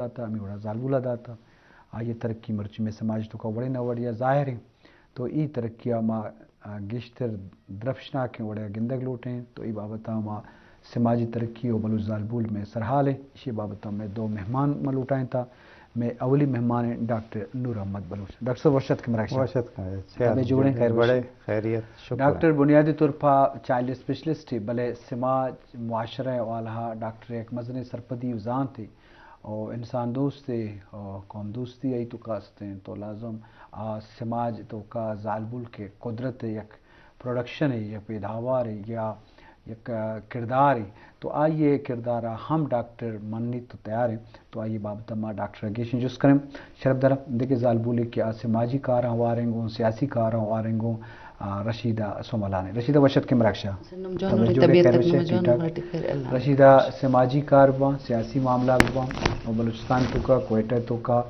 داتا، ہمیں وڑا زالبولا داتا۔ آئی ترقی مرچی میں سماج تو کا وڑے نہ وڑیا ظاہر ہے۔ تو ای ترقی ما آ، گیشتر درپشناکیں وڑے گندگ لوٹیں۔ تو ای بابت ما سماجی ترقی و بلوچ زالبول میں سرحال ہے، اسی بابت میں دو مہمان ما لوٹائیں تا۔ میں اولی مہمان ہیں ڈاکٹر نور احمد بلوچ۔ ڈاکٹر صاحب وشت کے مراکش۔ وشت کا، خیر جوڑیں، خیر بڑے وشت۔ خیریت، شکر۔ ڈاکٹر بنیادی طور پر چائلڈ اسپیشلسٹ ہے، بلے سماج معاشرہ والا ڈاکٹر ایک مزنیں سرپدی و زانت ہے۔ و انسان دوستے و قوم دوستی ای تو کاستیں، تو لازم آ سماج تو کا زالبول کے قدرت یک پروڈکشن ہے، یک پیداوار ہے یا یک کردار ہے، تو آئیے کردارا ہم ڈاکٹر منی تو تیار ہیں۔ تو آئیے بابت ما ڈاکٹر گیشن جست کریں۔ شرف دارا دیکھے زالبولے کہ آ سماجی کاراں وارنگوں، سیاسی کاراں وارنگوں، آ، رشیدہ سوملانی۔ رشیدہ وشت کے مراکشا۔ سنم جان، تبے اور جوڑے طبیعت خیر تک وشے، میں ٹھیک جان، ٹھاک۔ اور ٹھیک ہے، اللہ رشیدہ، سماجی کار بواں، سیاسی معاملہ بواں، اور بلوچستان تو کا، کوئٹہ تو کا،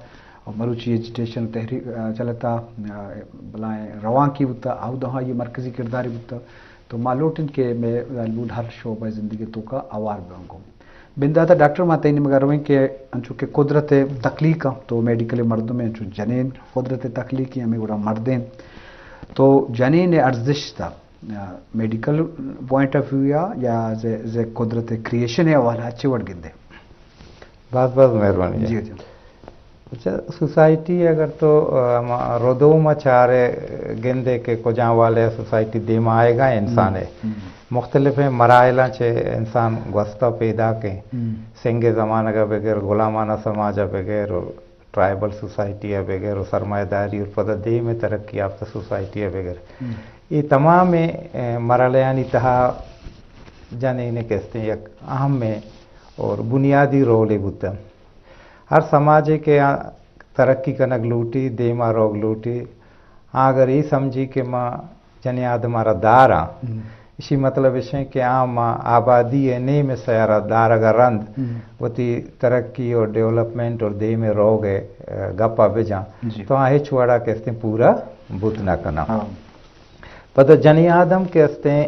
اور مروچی ایجیٹیشن تحریک، آ، چلتا، آ، بلائیں روان کی بوتا، آؤ دہاں یہ مرکزی کرداری بوتا۔ تو ما لوٹن کہ میں زالبول ہر شعبہ زندگی تو کا آوار بواں کو۔ بنداتا ڈاکٹر ما تئی نیمگا رویں کہ انچو کہ قدرت تخلیق ہم تو میڈیکل مردم ہیں، انچو جنین قدرت تخلیقی ہمیں گڑا مردیں۔ تو جنین ارزش تا، آ، میڈیکل پوائنٹ آف ویو یا، یا زے، زے قدرت کریشن ہے حوالہ اچھے وڑ گندے۔ بس، بس، مہربانی جی، ہے۔ جی۔ اچھا، سوسائٹی اگر تو، آ، ما ردوم چارے گندے کہ کجا والے سوسائٹی دیما آئے گا انسان ہم، ہے۔ ہم۔ مختلف ہیں مراحلاں چے انسان گوستا پیدا کے۔ ہم۔ سنگ زمانگا بغیر، غلامانہ سماجا بغیر، اور ٹرائبل سوسائٹی ء بغیر و سرمایہ داری اور پدا دیم ء ترقی یافتہ سوسائٹی ء بغیر۔ ہم۔ اے تمام، اے، مرحلہانی تہا جنین ء کہ استیں یک اہم ء اور بنیادی رولے بوتن۔ ہر سماجے کہ آ ترقی کنگ لوٹی، دیما روگ لوٹی، آ اگر اے سمجھی کہ ما جنی آدم ء را داراں۔ ہم۔ اشی مطلب اش انت کہ آ ما آبادی ء نیم ء سیارہ دارگ ء رند ہم۔ وتی ترقی اور ڈیولپمنٹ اور دیم ء روگ ء، ء، گپ ء بجاں۔ جی۔ تو آ ہچ وڑا کہ استیں پورا بوت نہ کناں۔ ہاں۔ پدا جنی آدم کہ استیں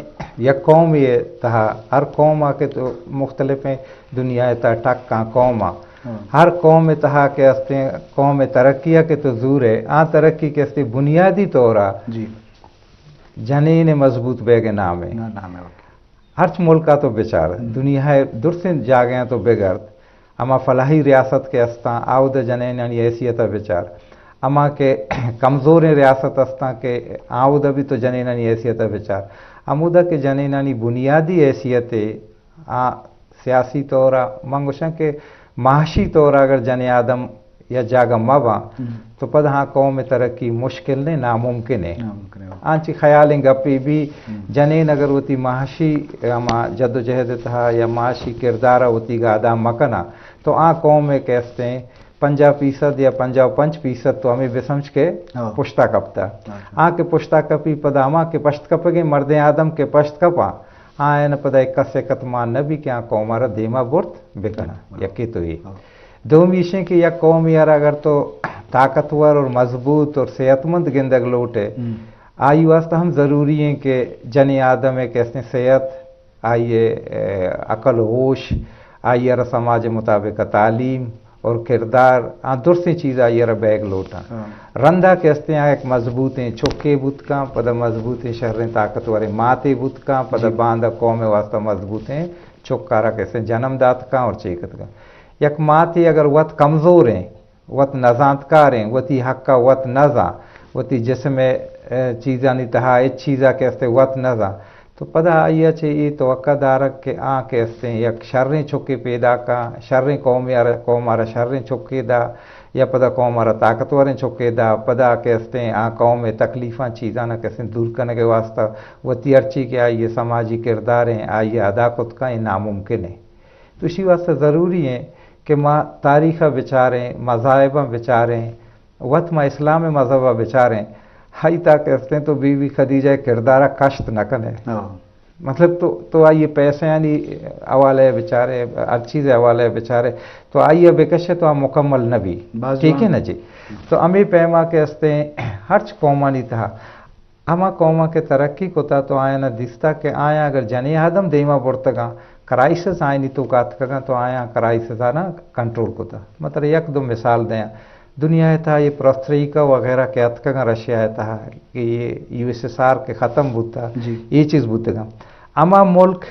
یک قومے ء تہا، ہر قوم ء کہ تو مختلفیں دنیا ء تہا ٹکاں قوم ء۔ ہاں۔ ہر قوم ء تہا کہ استیں قوم ء ترقی ء کہ تو زورے، آ ترقی کہ استیں بنیادی طور ء جی۔ جنین ء مضبوط بیگ ء نام ء۔ نہ، نام ء، اوکے۔ ہرچ ملک ء تو بچار، ہم۔ دنیا ء درسیں جاگہاں تو بگرد، ہما فلاحی ریاست کہ استاں، آودا جنینانی حیثیت ء بچار، ہما کہ کمزوریں ریاست استاں کہ آودا بھی تو جنینانی حیثیت ء بچار، ہمودا کہ جنینانی بنیادی حیثیت ء آ سیاسی طور ء من گوشاں کہ معاشی طور ء اگر جنی آدم یا جاگہ مہ باں، ہم۔ تو پد ہاں قوم ء ترقی مشکل نے، ناممکن ہے۔ ناممکن ہے۔ آنچی خیالیں گپے بھی ہم۔ جنین اگر وتی معاشی ہما جدوجہد ء تہا یا معاشی کردار ء وتی گا ادا مہ کناں، تو آ قوم ء کہ استیں پنجاہ فیصد یا پنجاہ و پنچ فیصد تو ہمیں بسمجھ کے ہاں۔ پشتا کپتا۔ ہاں۔ آ کہ پشتا کپی پدا ہما کہ پشت کپگیں مردیں آدم کہ پشت کپاں، آیان پدا یک کس ء کت مان نہ بی کہ آ قوم ء را دیما برت بکناں۔ بلکل۔ یکے تو اے۔ ہاں۔ دومی ایش انت کہ یک قومے ء را اگر تو طاقتور اور مضبوط اور صحت مند گندگ لوٹ ئے، ہم۔ آئی واسطہ ہم ضروری انت کہ جنی آدم ء کہ استیں صحت، آئی ء، اے، عقل و ہوش، آئی ء را سماج ء مطابق تعلیم، اور کردار، آ درستیں چیز آئی ء را بیگ لوٹاں۔ ہاں۔ رندا کہ استیں آ یک مضبوطیں چکے بوت کاں، پدا مضبوطیں شریں طاقتوریں ماتے بوت کاں، پدا جی۔ باندا قوم ء واسطہ مضبوطیں چک ء را کہ استیں جنم دات کاں اور چے کت کاں۔ یک ماتے اگر وت کمزوریں، وت نزانتکاریں، وتی حق ء وت نزاں، وتی جسم ء، اے، چیزانی تہا ہچ چیز ء کہ استیں وت نزاں، تو پدا آئی ء چہ اے توقع دارگ کہ آ کہ استیں یک شریں چکے پیدا کاں، شریں قومے ء را، قوم ء را شریں چکے دا، یا پدا قوم ء را طاقتوریں چکے دا، پدا کہ استیں آ قوم ء تکلیفاں چیزاں کہ استیں دور کنگ ء واسطہ وتی ہرچی کہ آئی ء سماجی کرداریں آئی ء ادا کت کاں، اے ناممکن ہے۔ تو اشی واسطہ ضروری ہیں کہ ما تاریخ ء بچاریں، مذاہباں بچاریں، وت ما اسلام مذہب ء بچاریں، ہائی تا کہ استیں تو بی بی خدیجہ ء کردار ء کشت نہ کنے۔ ہاں۔ مطلب تو، تو آئی پیسے یعنی حوالے ء بچارے، ہر چیز ء حوالے ء بچارے، تو آئی ء بکشے تو آ مکمل نہ بی۔ باز ٹھیک ہے جوان۔ نا جی؟ تو ہمیں پیما کہ استیں ہرچ قومانی تہا ہما قوماں کہ ترقی کتا تو آیانا دیستا کہ آیاں اگر جنی آدم دیما برتگاں کرائسس آئینی توکا اتکگاں، تو آیاں کرائسس آناں کنٹرول کتا۔ مطلب یک دو مثال دیاں، دنیا ءِ تہا یہ پروستریکا وغیرہ کہ اتکگاں رشیا ءِ تہا، کہ یہ یو ایس ایس آر کہ ختم بوتا، جی۔ یہ چیز بوتگاں۔ اما ملک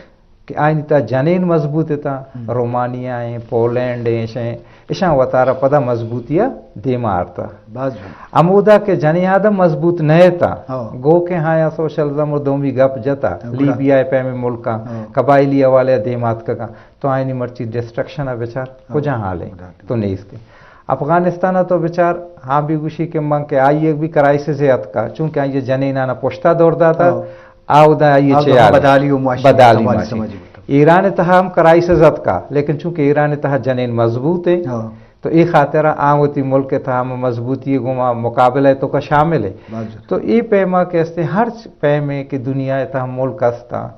کہ آئینی تہا جنین مضبوط اتاں، ہم۔ رومانیا ایں، پولینڈ ایں، ایش ایں، اشاں وتارا پدا مضبوطی ءَ دیما آرتا۔ باز جوان۔ ہمودا کہ جنین آدم مضبوط نہ اتاں، ہاں۔ گو کہ ہاں یا سوشلزم و دومی گپ جتا، ہاں، گڑا۔ لیبیا ءِ پیمیں ملکاں، ہاں۔ قبائلی حوالے ءَ دیما اتکگاں، تو آئینی مرچی ڈسٹرکشن ءَ بچار، ہاں۔ کجا حال ایں؟ گڑا۔ تو نیست ایں۔ افغانستان ءَ تو بچار، ہاں بھی گوشی کہ من کہ آئی ءَ بھی کرائسس ءَ اتکا، چونکہ آئی ءَ جنیناں پشتا دور داتا، ہاں۔ آ اودا آئی ءَ آ چے تو حال ایں؟ بدالی و معاشی بدالی سماجی معاشی۔ سماجی بوتا۔ ایران ءِ تہا ہم کرائسس اتکا، لیکن چونکہ ایران ءِ تہا جنین مضبوط ایں، ہاں۔ تو اے خاطر آ وتی ملک ءِ تہا ہم مضبوطی ءَ گوما مقابلہ ءِ توکا شامل ایں۔ باز جوان۔ تو اے پیما کہ استیں ہر چ-، پیمے کہ دنیا ءِ تہا ملک استاں،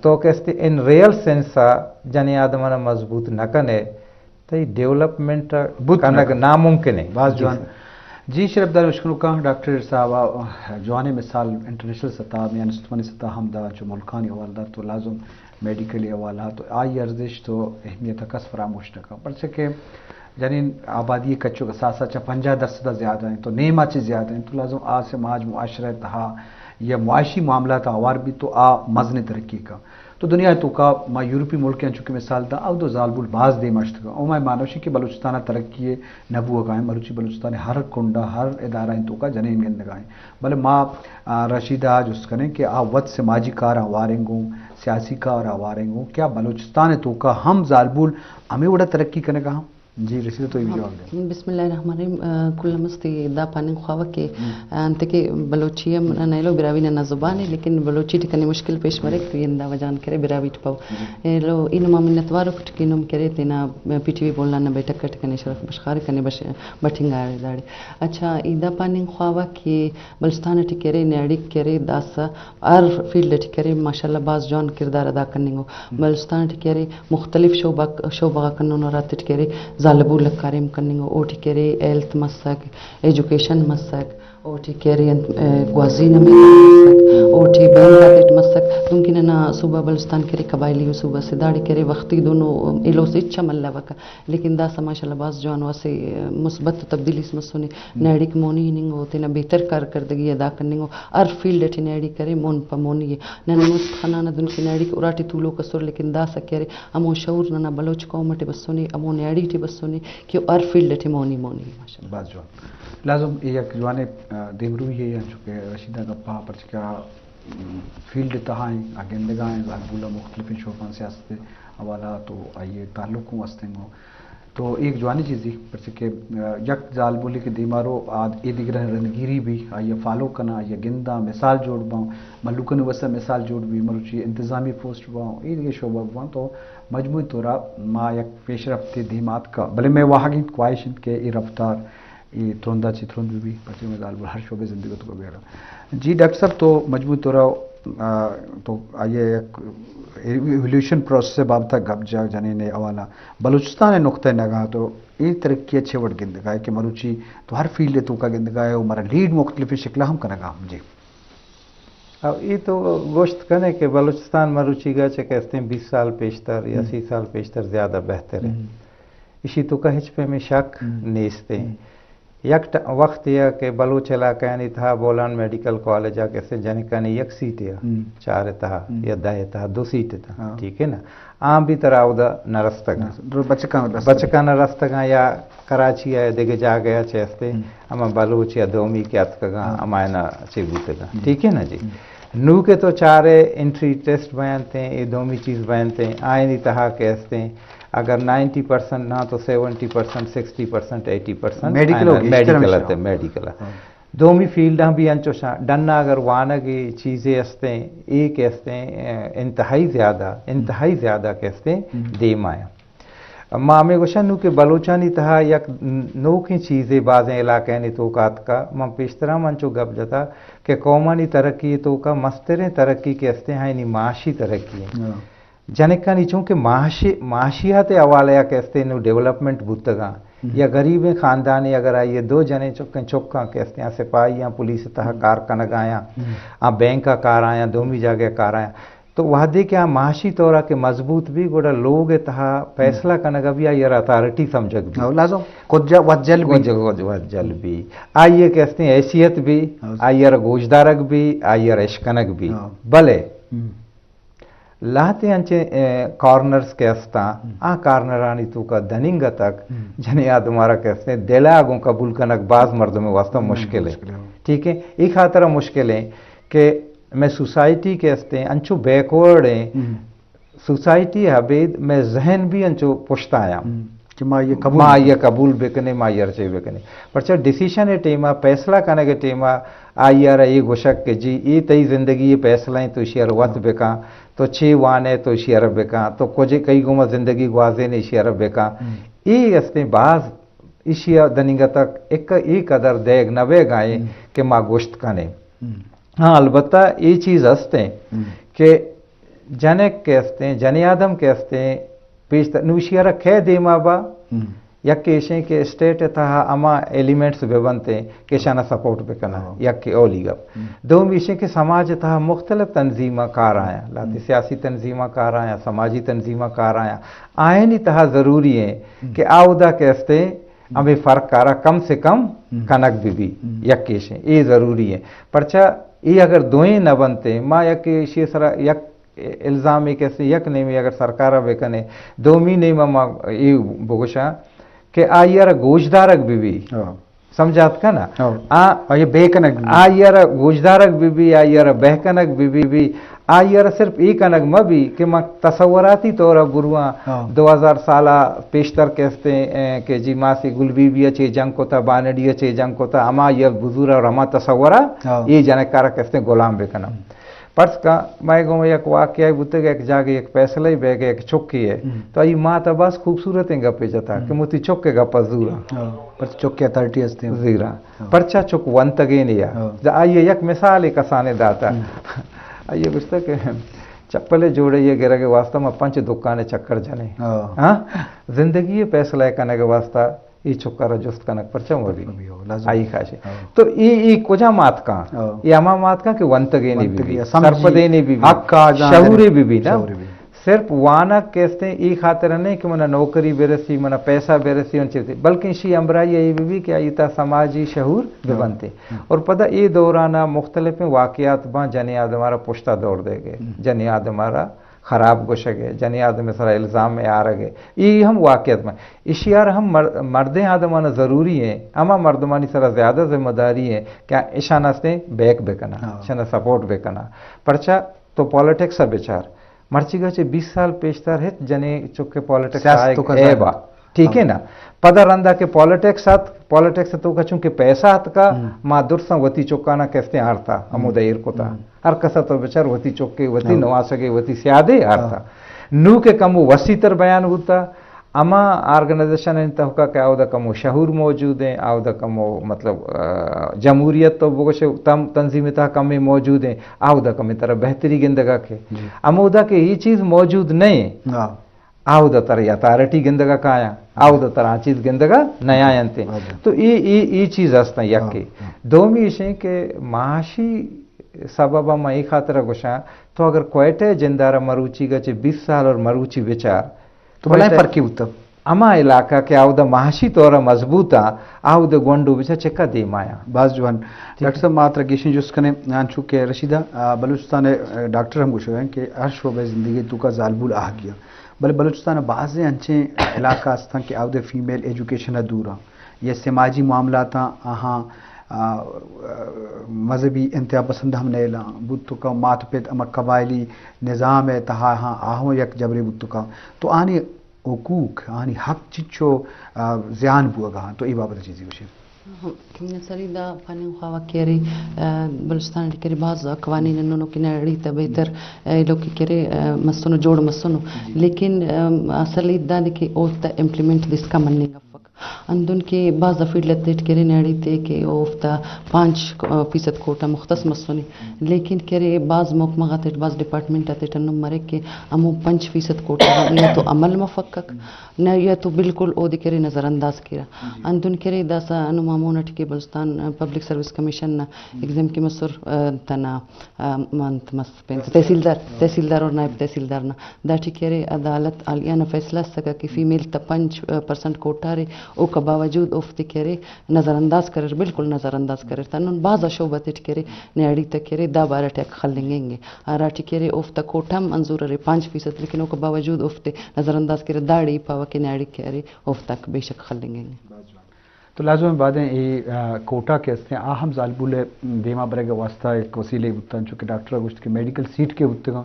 تو کہ استیں ان ریئل سینس ءَ جنین آدمانا مضبوط نہ کنے، تئی ڈیولپمنٹ بوت کنگ نہ کنت۔ ناممکن ایں۔ باز جی جوان۔ سر۔ جی شرفدار اشکنوکاں، ڈاکٹر صاحب ءَ جوانیں مثال انٹرنیشنل سطح، میان استمانی سطح ہم دا، چو ملکانی حوالہ دات، تو لازم میڈیکلی حوالہ تو آئی ارزشت و اہمیت ءَ کس فراموش نہ کن، پرچہ کہ جنین آبادی کچک ساسا چہ پنجاہ درسد ءَ زیادہ ایں، تو نیم ءَ چہ زیادہ ایں، تو لازم آ سماج معاشرہ ءِ تہا یا معاشی معاملات ءَ ہوار بیت تو آ مزنیں ترقی کن۔ تو دنیا ءِ توکا ما یورپی ملکاں چونکہ مثال داں، اود و زالبول باز دیم اشتگ۔ او ما مانوشی کہ بلوچستان ءَ ترقی نہ بوگا ایں، مروچی بلوچستان ءِ ہر کنڈا، ہر ادارہ ءِ توکا جنین گندگا ایں۔ بلے ما، آ، رشیدہ ءَ جست کنیں کہ آ وت سماجی کاراں ہواریں گوں، سیاسی کاراں ہواریں گوں، کیا بلوچستان ءِ توکا ہم زالبول ہمے وڑا ترقی کنگا ہم؟ جی رشیدہ، تو اے بھی جواب دے۔ بسم اللہ الرحمن الرحیم۔ آ، کل مستی دا پاننگ خواوہ کہ، ہم۔ آ، انت کہ بلوچی ہم نہ ایلو براہوئی نہ زبان ایں، لیکن بلوچی ٹی کنے مشکل پیش مریک، تو اے ہندا وجہ آن کرے براہوئی ٹی پاؤ۔ جی۔ ایلو اینو ما منتوار ایں کہ ٹی کنے ہم کرے تینا پی ٹی وی بولان نا بیٹھک اٹ کنے شرف بشخار کنے بش-، بٹنگا داڑے۔ اچھا، اے دا پاننگ خواوہ کہ بلوچستان ٹی کرے، نیاڑیک کرے، داسا ہر فیلڈ ٹی کرے، ماشاءاللہ باز جوان کردار ادا کننگو۔ ہم۔ بلوچستان ٹی کرے، مختلف شعبہ، شعبہ غاک انو نو ہراتیٹ کرے، زالبولک کاریم کننگو، اوٹی کرے ہیلتھ مسک، ایجوکیشن مسک، اوٹی کرے انت، اے، گوازی نا میدان مسک، اوٹی بینک آتیٹ مسک، دنکہ ننا صوبہ بلوچستان کرے قبائلی و صوبہ سے داڑے کرے وختی دونو ایلو سے ہچ ملوکہ۔ لیکن داسہ ماشاءاللہ باز جوانو اسہ مثبت تبدیلیس مسنے، ہم۔ نیاڑیک مونی ہننگو، تینا بہتر کارکردگی ادا کننگو، ہر فیلڈ ٹی نیاڑیک ارے مون پہ مونی ءِ۔ نن ہموفک خنانہ دن کہ نیاڑیک اراٹی تولوک اسر، لیکن داسہ کہ ارے ہمو شعور ننا بلوچ قوم ٹی بسنے، ہمو نیاڑی ٹی بسنے کہ او ہر فیلڈ ٹی مونی مونی ءِ ماشاءاللہ۔ باز جوان۔ لازم اے یک جوانیں، آ، دیمروئی ءِ، انچو کہ رشیدہ گپا پرچکا فیلڈ تہا ایں، آ گندگا ایں، زالبول ءِ مختلفیں شعباں سیاست ءِ حوالہ تو آئی ءِ تعلق اوں استنگو۔ تو اے یک جوانیں چیزے، پرچہ کہ، آ، یک زالبولے کہ دیما رو، آ، اے دگرانی رندگیری بی، آئی ءَ فالو کناں، آئی ءَ گنداں، مثال جوڑ باں، مھلوکانی واسطہ مثال جوڑ بی، مروچی انتظامی پوسٹ باں، اے دگہ شعبہ باں، تو مجموعی طورا ما یک پیشرفتے دیما اتکا۔ بلے مئے واہگ انت، خواہش انت کہ اے رفتار اے ترندا چہ ترند بہ بی، پرچہ مئے زالبول ہر شعبہ زندگی تو بیارا۔ جی ڈاکٹر صاحب، تو مجموعی طورا، آ، تو آئی ءِ یک ایوولوشن پروسیس ءِ بابت ءَ گپ جا جنین ءِ حوالہ بلوچستان ءِ نقطہ نگاہ تو اے ترقی ءَ چے وڑ گندگا ئے کہ مروچی تو ہر فیلڈ ءِ توکا گندگا ئے و مارا لیڈ مختلفیں شکل ءَ ہم کنگا ہم جی۔ او اے تو گوشت کنے کہ بلوچستان مروچیگا چہ کہ استیں بیس سال پیشتر یا ہم۔ سی سال پیشتر زیادہ بہتر ہے۔ ہم۔ اشی توکا ہچ پیمیں شک ہم۔ نیست ہے۔ ہم۔ یک ٹ-، وخت یا کہ بلوچ علاقہ یعنی تہا بولان میڈیکل کالج آ کہ استیں جنکانی یک سیٹ یا ہم۔ چار تہا ہم۔ یا دہ تہا دو سیٹ تہا، ہاں۔ ٹھیک ہے نا؟ آں بھی ترا اودا نہ رستگاں۔ نہ، بچکاں رستگاں۔ بچکاں نہ رستگاں یا کراچی ءَ دگہ جاگہ ءَ چہ استے، ہم۔ ہما بلوچ یا دومی کہ اتکگاں، ہاں۔ ہماینا چے بوتگاں۔ ہم۔ ٹھیک ہے نا جی؟ ہم۔ نو کہ تو چارے انٹری ٹیسٹ بینتیں، اے دومی چیز بینتیں، آئینی تہا کہ استیں، اگر نائنٹی پرسنٹ نہ تو سیونٹی پرسنٹ، سکسٹی پرسنٹ، ایٹی پرسنٹ میڈیکل ہو گیشتر میڈیکل ہمیشہ۔ آتے، میڈیکل۔ ہاں۔ دومی فیلڈاں بھی انچوشاں، ڈنا اگر وانگ ءِ چیزے استیں، اے کہ استیں، اے، انتہائی زیادہ، انتہائی زیادہ کہ استیں، ہم۔ دیما ایں۔ ما ہمے گوشاں نوں کہ بلوچانی تہا یک نوکیں چیزے بازیں علاقہانی توکا اتکا، من پیشترا ہم انچو گپ جتا کہ قومانی ترقی توکا مستریں ترقی کہ استیں، آئینی معاشی ترقی ایں۔ ہاں۔ جنکانی چونکہ معاشی-، معاشیات حوالہ کہ استیں نوں ڈیولپمنٹ بوتگاں، ہم۔ یا غریبیں خاندانے اگر آئی دو جنیں چکیں چکاں کہ استیں، آ سپاہی آں، پولیس تہا ہم۔ کار کنگایاں، ہم۔ آ بینک آ کار آیاں، دومی جاگہ کار آیاں، تو وہدے کہ آ معاشی طور ءَ کہ مضبوط بی، گڑا لوگ ءِ تہا فیصلہ کنگ ءَ بی، آئی ءَ را اتھارٹی سمجھگ بی۔ ہاں، لازم۔ خود جا-، وت جل بی۔ وت جل، وت جل بی۔ آئی ءِ کہ استیں حیثیت بی، ہاں۔ آئی ءَ را گوشدارگ بی، آئی ءَ را اشکنگ بی۔ ہاں۔ بلے ہم۔ لہتیں انچیں، اے، کارنرز کہ استاں، ہم۔ آ کارنرانی توکا دننگ ءَ تک ہم۔ جنیں آدم ءَ را کہ استیں دل ءَ گوں قبول کنگ باز مردم ءِ واسطہ ہم، مشکل ہے۔ مشکل ہے۔ ٹھیک ہے؟ اے خاطر مشکل ہے کہ مئے سوسائٹی کہ استیں انچو بیکورڈ ہیں، ہم۔ سوسائٹی ءَ ابید مئے ذہن بھی انچو پشت آیاں۔ ہم۔ کہ ما یہ قبول ما بکنیں۔ یہ قبول بکنیں، ما یہ چے بکنیں۔ پرچہ ڈیسیشن ءِ ٹیم ءَ، فیصلہ کنگ ءِ ٹیم ءَ، آئی ءَ را اے گوشگ کہ جی، اے تئی زندگی ءِ فیصلہ ہیں، تو ایشی ءَ را وت ہاں۔ بکاں، تو چے وانے تو ایشی ءَ را بکاں، تو کجے کئی گوما زندگی گوازینے ایشی ءَ را بکاں۔ ہم۔ اے استیں باز ایشی ءَ دننگ ءَ تک ایک، اے قدر دیگ نہ بیگ آئیں ہم۔ کہ ما گوشت کنیں۔ ہم۔ ہاں، البتہ اے چیز ہستیں ہم۔ کہ جنک کہ استیں، جنی آدم کہ استیں، پیشتر نوشی ءَ را کئے دیما با، ہم۔ یک ایشیں کہ اسٹیٹ ءِ تہا ہما ایلیمنٹس بہ بنتیں کہ اشانا سپورٹ بکناں، ہاں۔ یک کہ اولی گپ۔ ہم۔ دومی ایشیں کہ سماج ءِ تہا مختلف تنظیماں کار آیاں، لہتے ہم۔ سیاسی تنظیماں کار آیاں، سماجی تنظیماں کار آیاں، آئینی تہا ضروری ہیں ہم۔ کہ آودا کہ استیں ہمے فرق ءَ را کم سے کم ہم۔ کنگ بہ بی، ہم۔ یک ایشیں، اے ضروری ہے۔ پرچہ اے اگر دوئیں نہ بنتیں، ما یک ایشی سرا یک الزام ایک ایسے یک نیمے اگر سرکار ءَ بکنے، دومی نیمہ ما اے بگوشاں کہ آئی ءَ را گوشدارگ بہ بی۔ ہاں۔ سمجھات کنا؟ ہاں۔ آ، آئی ءَ بے کنگ بہ بی۔ آئی ءَ را گوشدارگ بہ بی، آئی ءَ را بہ کنگ بہ بی، بی۔ آئی ءَ را صرف اے کنگ مہ بی کہ ما تصوراتی طور ءَ برواں، ہاں۔ دو ہزار سال ءَ پیشتر کہ استیں، اے، کہ جی ماسی گل بی بی ءَ چے جنگ کتا، بانڑی ءَ چے جنگ کتا، ہما یہ بزور اور ہما تصور ءَ ہاں۔ اے جنکارا کہ استیں غلام بکناں۔ ہم۔ پرس کا، مئے گوں یک واقعہ بوتگ، یک جاگہ یک فیصلہ بیگ ءَ یک چکے ہے۔ ہم۔ تو ای مات باز خوبصورتیں گپے جتا ہم۔ کہ موتی چکے گپا زورا۔ ہاں، پرچہ چکے اتھارٹی ہستے ہیں۔ زیرا۔ ہاں۔ پرچہ چک ونتگیں یا۔ ہاں۔ جا آئی یک مثال کسانے داتا۔ ہم۔ آئی گوشتا کہ چپلے جوڑے یہ گرگ واسطہ ما پنچ دکان چکر جنے۔ ہاں۔ ہاں؟ زندگی فیصلہ کنگ واسطہ اے چکا را جست کنگ پرچا مبی؟ مبی ہو، لازم۔ آئی خواہش ہے۔ ہاں۔ تو اے، اے کجا ماتکاں؟ ہاں۔ اے ہما ماتکاں کہ ونتگینے بی بی، ونتگی، سمجھی، سرپدینے بی بی، حق آ جانے، شعورے بی بی نا۔ شعورے بی۔ صرف وانگ کہ استیں اے خاطر نہیں کہ منا نوکری برسی، منا پیسہ برسی، ان چیزیں، بلکہ اشی ہمراہی اے بی بی کہ آئی تا سماجی شعور ہاں۔ ببنتے۔ ہاں۔ اور پدا اے دورانا مختلف واقعات باں جنی آدمارا پشتا دور دے گئے، ہم۔ جنی آدمارا خراب گوشگ ء، جنی آدم ء سرا الزام ء آرگ ء، ای ہم واقعیت میں۔ اشی آر ہم مر-، مردیں آدمان ضروری ہیں، ہما مردمانی سرا زیادہ ذمہ داری ہیں کہ اشان استیں بیک بکناں، ہاں۔ اشان سپورٹ بکناں۔ پرچا تو پالیٹکس ء بچار، مرچیگا چہ بیس سال پیشتر ہت جنے چکے پالیٹکس سیاست آئے تو کا اے ظاہر با۔ ٹھیک ہے ہاں۔ نا؟ پدا رندا کہ پالیٹکس ات، پالیٹکس تو کا چونکہ پیسہ ات کا، ہم۔ ما درساں وتی چکانا کستیں آرتا، ہم۔ ہمو دیر کتا۔ ہم۔ ہر کسا تو بچار وتی چکے، وتی ہاں۔ نواسگے، وتی سیادے آرتا۔ ہاں۔ نو کہ کمو وسیع تر بیان بوتا، اما آرگنائزیشن ان توکا کہ آودا کمو شعور موجود ہیں، آودا کمو مطلب، آ، جمہوریت تو بگوشے تم تنظیم تہا کمے موجود ہیں، آودا کمے طرح بہتری گندگا کے۔ جی۔ امودا کہ یہ چیز موجود نہیں۔ ہاں۔ آودا ترا اتھارٹی گندگا کایاں، آودا ترا آ چیز گندگا نیاینت۔ واجہ۔ تو ای، ای، ای چیز ہستاں یکے۔ ہاں، ہاں۔ دومی ایشیں کہ معاشی سبب ما ای خاطر گوشاں، تو اگر کوئٹہ جندارا مروچی گچے بیس سال اور مروچی بچار، تو بلائیں کوئٹہ فرقی بوتا۔ ہما علاقہ کہ آودا معاشی طور مضبوط آ، آودا گونڈو بچا چکا دیمایاں۔ باز جوان۔ ٹھیک ہے۔ ڈاکٹر صاحب، ما ترا گیشیں جست کنیں، انچو کہ رشیدہ، آ، بلوچستان ء، آ، ڈاکٹر ہم گوشگ ہیں کہ ہر شعبہ زندگی توکا زالبول آہگی ہیں۔ بلے بلوچستان ء بازیں انچیں علاقہ ہستاں کہ آودے فیمیل ایجوکیشن ء دور آں یا سماجی معاملاتاں آہاں، آ، مذہبی انتہا پسند ہم نیلاں بوت تو کا مات پت اما قبائلی نظام ء تہا آہاں آہوں یک جبرے بوت تو کا تو آنی حقوق، آنی حق چچو، آ، زیان بوگا تو ای بابت چیزی گوشے۔ سری دا پاننگ خواہ کہ ارے، آ، بلوچستان ٹی کرے بھاز قوانین انو کہ نڑی تا بہتر، آ، ایلو کہ کرے، آ، مسنو، جوڑ مسنو۔ جی۔ لیکن، آ، اصل ای دا دے کہ اوتا امپلیمنٹ دسکا مننگ افک۔ اندن کہ باز فیلڈ اتیٹ کرے نیاڑی تے کہ اوفتا پانچ فیصد کوٹا مختص مسنے، لیکن کرے باز محکمہ غاتیٹ، باز ڈپارٹمنٹ اتیٹ انو مریک کہ ہمو پنچ فیصد کوٹا یا تو عمل مفکک، نہ یا تو بالکل اودے کرے نظر انداز کیرا۔ اندن کرے داسا انو مامون اٹ کہ بلوچستان پبلک سروس کمیشن نا ایگزام کہ مسر، آ، تنا، آ، انت مس پین تحصیلدار، تحصیلدار اور نائب تحصیلدار نا داٹی کہ ارے عدالت عالیہ نا فیصلہ اسکہ کہ فیمیل تا پنچ پرسنٹ کوٹا ارے، اوکا باوجود اوفتے کہ ارے نظر انداز کریر، بالکل نظر انداز کریر۔ تا نن بھاز آ شعبہ تیٹ کہ ارے نیاڑی تا کہ ارے دا بارہ ٹیک خلنگ انگ ء۔ ہراٹی کہ ارے اوفتا کوٹا ہم انظور ارے پانچ فیصد، لیکن اوکا باوجود اوفتے نظر انداز کریر، داڑے ای پاوہ کہ نیاڑی کہ ارے اوفتاک بے شک خلنگ انگ ء۔ تو لازم بادیں اے، آ، کوٹا کہ استیں، آ ہم زالبول دیما برگ واسطہ ایک وسیلے بوتن، چونکہ ڈاکٹر گوشت کہ میڈیکل سیٹ کے بوتگاں،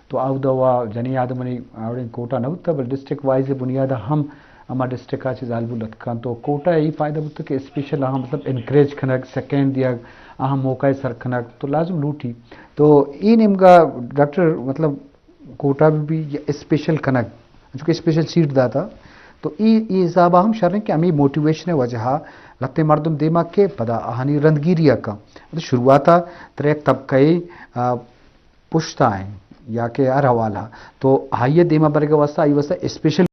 تو اودا وا جنی آدمانی آوڑیں کوٹا نہ بوتا، بل ڈسٹرکٹ وائز بنیاد ہم ہما ڈسٹرکٹ آ چہ زالبول اتکاں۔ تو کوٹا ای فائدہ بوتا کہ اسپیشل آہاں مطلب انکریج کنگ، سیکنڈ دیگ، آہاں موقع سر کنگ، تو لازم لوٹی۔ تو ای نیمگا ڈاکٹر مطلب کوٹا بہ بی یا اسپیشل کنگ، چونکہ اسپیشل سیٹ داتا، تو ای، ای حساب ء ہم شر انت کہ ہمے موٹیویشن ء وجہ ء لھتیں مردم دیما کے پدا آہانی رندگیری ء کن۔ مطلب شروعات ء ترا یک طبقہ ء، آ، پشت ء انت یا کہ ہر حوالہ ء، تو آئی ء دیما برگ ء واسطہ، آئی واسطہ اسپیشل